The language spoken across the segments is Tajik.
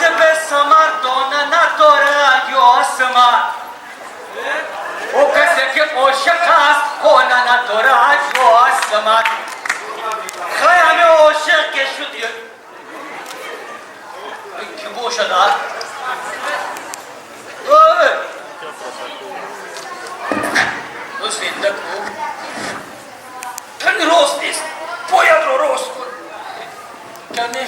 Касе бе самар дона надорад ё самар. Ӯ касе ки ошиқ аст, хона надорад ё самар. Хай, ҳаме ошиқ ки шуд, ки бошад, а? Ой! Ту зинда ку? Кани рост нест. Поядро рост кун. Кани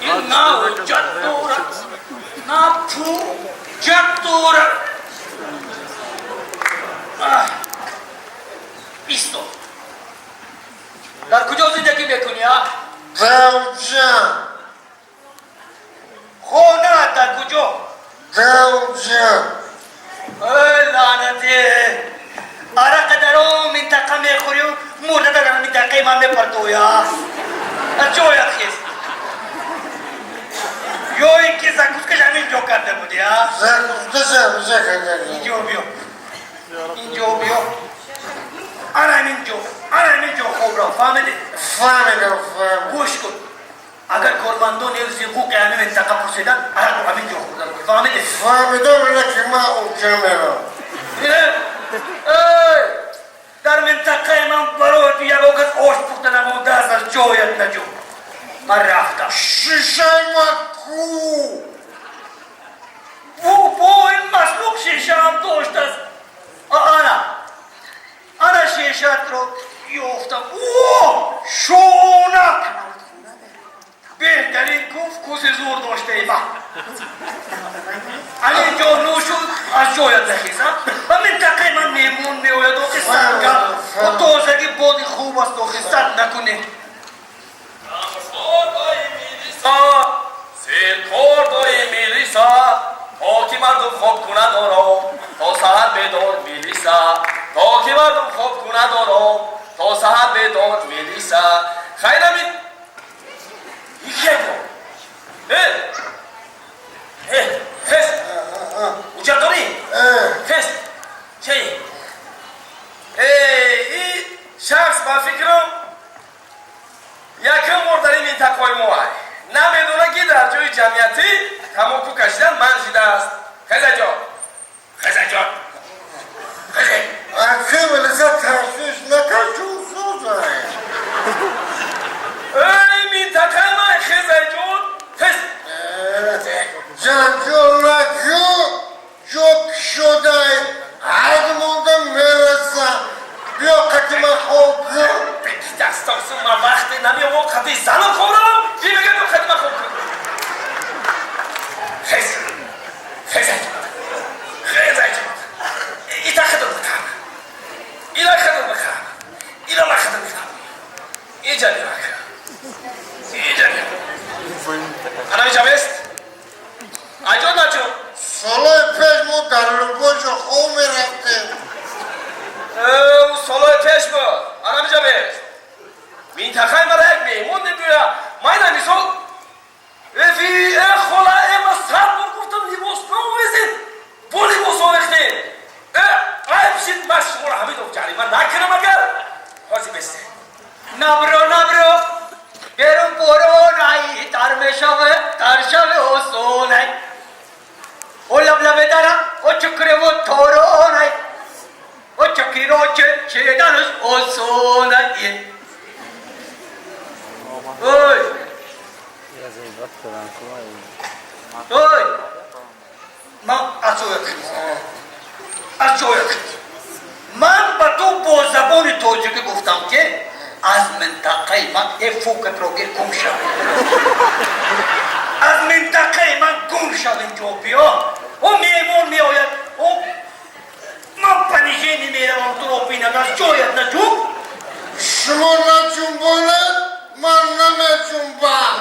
ин на ҳуҷҷат дорад, на пуҷҷат дорад. Аҳ. Исто. Дар куҷо зиндагӣ мекунӣ, а? Даунҷан. Хона дар куҷо? Даунҷан. Ой, лаънатӣ! Арақа дар он минтақа мехӯрию мурда дар минтақаи ман мепартоя. Аз ҷоят хез. Ё ин ки закуска ш ҳамин ҷо карда будӣ, а? Закуска шам карда. Инҷо биё. Инҷо биё. Ана ҳамин ҷо. Ана ҳамин ҷо хоб рафт. Фаҳмидӣ? Фаҳмидам, фаҳмидам. Гӯш кун. Агар кормандони ҳифзи ҳуқуқи ҳамин минтақа пурсидан, арақ ҳамин ҷо хӯрда будӣ. Фаҳмидӣ? Фаҳмидам, лекин ман унҷа мерам. Эй! Дар минтақаи ман барои ту ягон кас ош пухта намондааст, аз ҷоят наҷум. Ман рафтам. Шишаи ман ку? Бу ин маслуқ шишаам доштааст. Ана. Ана шишатро ёфтам. О! Шонак! Беҳтарин куф куси зур доштаи ма. Али ҷо нӯшу аз ҷоят нахезам. Ба минтақаи ман меҳмон меояд, охи сарга. О, тозагӣ, боди хуб аст, охи сад накунӣ. Милиса, серкор дои милиса, то ки мардум хоб кунад ором, то саҳар бедор милиса, то ки мардум хоб кунад ором, то саҳар бедор милиса. Хайрами икего э э, хес, ҳуҷҷат дорӣ? Хес, чей э, и шахс, ба фикрам, якум бор дар ин минтақаи мо ай. Намедонад, ки дар ҷои ҷамъиятӣ тамоку кашидан манъ шудааст. Хезаҷон, хезаҷон, хезе. Аки, милиса, ташвиш накун, ҷонсозай. Эй, минтақаи ман, хезаҷон, хез. Ҷанҷол накун, ҷо кушодай, ҳайд монда мераса. Биё, қати ман хоб кун. Дастосу, ман вақте намеовон қати зану хобравам, ки мегӯяд қати ман хоб кун. Хез, хезаҷон, хезаҷон, ита хидр бикам, ила хидр бикам, ила ма хидр бикам. Иҷа бирак, иҷа бир, ана иҷа бест, аҷон наҷон. Солҳои пеш мо дар любой ҷо хоб мерафтем. Ӯ солҳои пеш буд, ана иҷа бест. Минтақаи мара як меҳмон мебиёя. Майна мисол эфи э хола э, ма 100 бор гуфтам, либос наовезед, бо либос овехтед. Э, айб шид, ман шуморо ҳамин ҷарима накунам агар. Ҳози бесте. Набро, набро, берун боронай, тар мешаве, тар шаве осонай. О лаблабе дара, о чукреву торонай. О чакиро че чеданаш осонай. Ой! Ой! Ман аз ҷоят хез. Аз ҷоят хез. Ман ба ту бо забони тоҷикӣ гуфтам, ки аз минтақаи ман э фукатро гир, гум шав. Аз минтақаи ман гум шав, инҷо биё. О меҳмон меояд. О ман понижение меравам, туро бинам, аз ҷоят наҷум. Шумо наҷунбонед, ман намеҷунбам.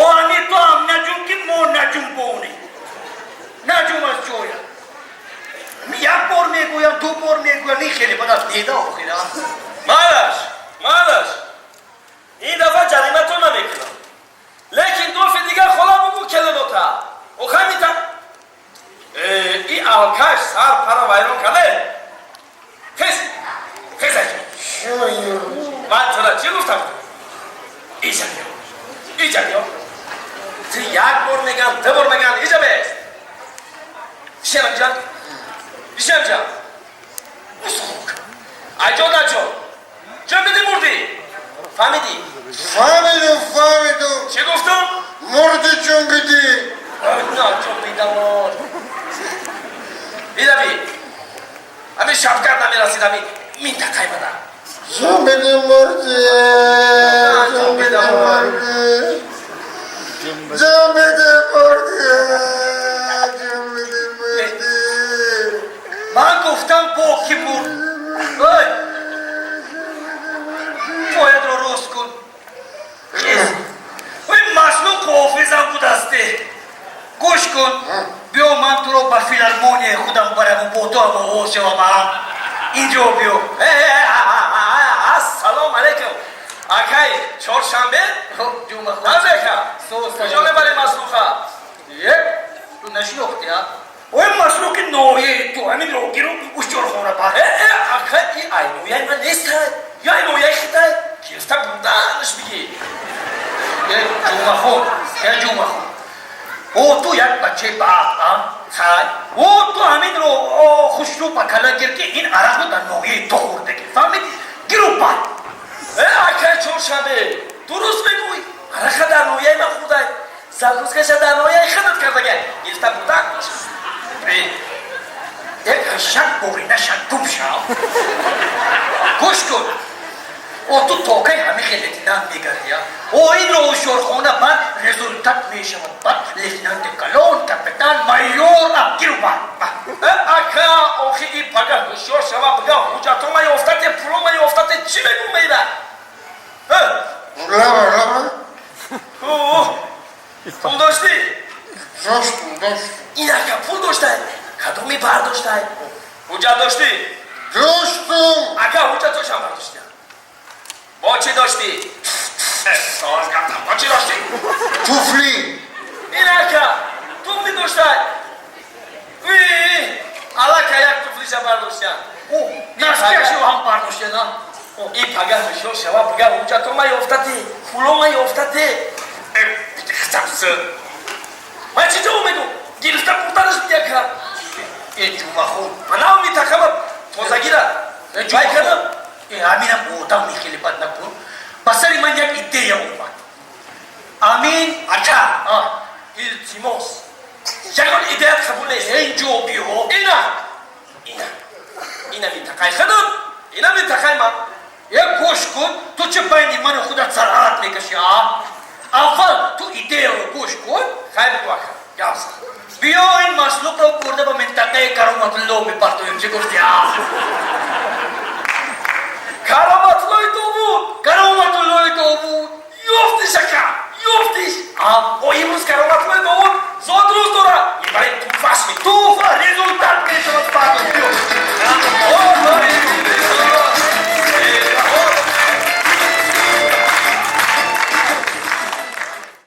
О ами ту ҳам наҷум, ки мо наҷунбонем. Наҷум аз ҷоят. Як бор мегӯям, ду бор мегӯям, ин хеле бадас деда охира. Малаш, малаш, ин дафъа ҷариматон намекунам, лекин дофи дигар хола бугу келинота охай мита и алкаш сар пара вайрон карде. Хез, хез, ман тура чӣ гуфтам? Иҷа биё. Иҷа биё. Ту як бор мегам, ду бор мегам, иҷа бес. Бишем иҷа. Бишем иҷа. Усук. Айҷо даҷо. Ҷон биди мурдӣ. Фаҳмидӣ? Фаҳмидум, фаҳмидум. Чӣ гуфтум? Мурди, ҷон бидӣ. На, ҷон бидамон. Бидави. Ҳамин Шавкат намерасид ҳамин минтақаи мана. Ҷон бидӣ, мурдӣ. Ҷон бидӣ, мурдӣ. Ҷон бидӣ, мурдӣ. Ҷон бидӣ, мурдӣ. Ман гуфтам, бо ки мурд. Ой, поядро рост кун. Ой, маслуқ ҳофизам будасте. Гӯш кун, биё, ман туро ба филармонияи худам бараму бо ту ҳам овоз шавам. А инҷо биё. Э, э, ассалому алайкум. Акай Чоршанбе? Ҷумахон. Назека. Соз. Куҷо мебарӣ маслуха? Е, ту нашинохтӣ, а? Ой, маслуқи ноҳияи ту ҳамин рогиру ушчорхона бар. Э, э, акай, и ай нояи ман нестай. Я ай нояи хитай. Гирифта бурданаш бигӣ. Е, Ҷумахон, е, Ҷумахон, о, ту як бачаи баъд, а? Хай. О, ту ҳаминро хушрӯ ба кала гир, ки ин арақро дар ноҳияи ту хӯрдагӣ, фаҳмидӣ? Гиру бар. Э, акай Чоршанбе, дуруст мегӯй. Арақа дар нояи ман хӯрдай. Закуска ша дар нояи худат кардагай. Гирифта бурданаш. Як шак бори нашак, гум шав. Гӯш кун, о, ту токаи ҳамин хел лейтенант мегарди, а? О, инро ҳушёрхона баъд результат мешавад, баъд лейтенанти калон, капитан, майор. А гиру бар. Э, ака, охи и пага ҳушёр шава, бига ҳуҷҷатома ёфтате, пулома ёфтате, чӣ мегӯ мейра? Э, Лаба, лаба. Пул доштӣ? Доштум, доштум. Ин ака пул доштай, кадоми бардоштай? Ҳуҷҷат доштӣ? Доштум. Ака, ҳуҷҷатошам бардоштӣ. Бо чӣ доштӣ? Соз гаптам, бо чӣ доштӣ? Туфли. Ин ака туфли доштай. Ви, алака як туфлиша бардоштиям. Носки ашро ҳам бардоштена. И пага ҳушёр шава, бига ҳуҷҷатома ёфтате, пулома ёфтате. Ман чӣ ҷавоб мегӯм? Гирифта бурданаш бияка. Э, Ҷумахон. Манав минтақама тозагира Э, вай кардам. Э, ҳаминам одам мехеле бад накун. Ба сари ман як идея омад, амин. Ака, А, илтимос, ягон идеят қабул нест. Инҷо биё. Ина, ина, ина минтақаи худам, ина минтақаи ман. Е, гӯш кун, ту чӣ байни ману худат сарҳад мекашӣ, а? Аввал ту идеяро гӯш кун. Хай, бигӯ, ака, гап зан. Биё, ин маслуқро бурда ба минтақаи Кароматулло мепартоем. Чӣ гуфти, а? Кароматуллои Довуд. Кароматуллои Довуд. Ёфтиш, ака, ёфтиш. А? О, имрӯз Кароматуллои Довуд зодрӯз дорад. Мебарем.